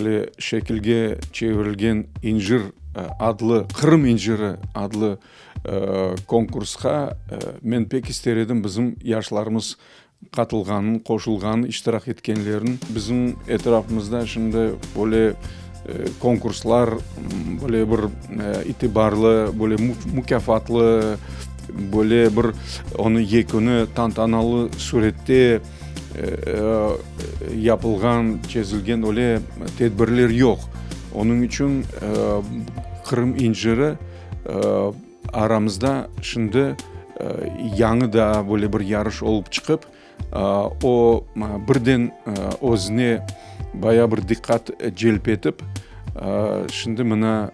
Böyle şekilge çevirilgen İncir adlı, Qırım inciri adlı konkursqa men pek ister edim bizim yaşlarımız qatılğanın, qoşulğanın, iştirak etkenlerin. Bizim etrafımızda şimdi böyle konkurslar, böyle bir itibarlı, böyle mukâfatlı, böyle bir onıñ yeküni tantanalı sürette yapılğan, çezilgen öyle tedbirler yoq. Onıñ içün Qırım inciri aramızda şimdi yañı daa böyle bir yarış olıp çıqıp, o birden özüne baya bir diqqat celp etip, şimdi mına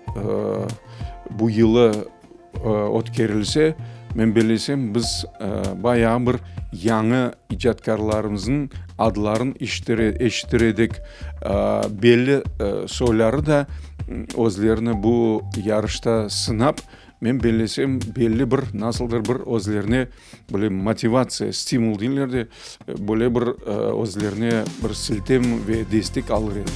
bu yılı ötkerilse, men bellesem, biz bayağı bir yañı icatkârlarımıznıñ adlarını eşitir edik. Belli soyları da özlerini bu yarışta sınap, men bellesem, belli bir, nasıldır bir özlerine böyle motivatsiya, stimul deyler de, böyle bir özlerine bir siltem ve destek alır edi.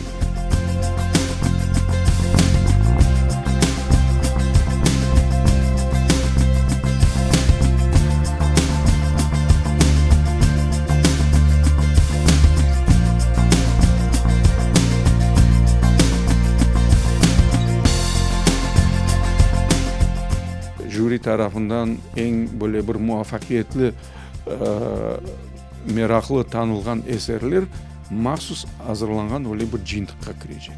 Jüri tarafından eñ böyle bir muvafaqiyetli, meraqlı tanılğan eserler mahsus azırlanğan öyle bir cıyıntıqqa kirecek.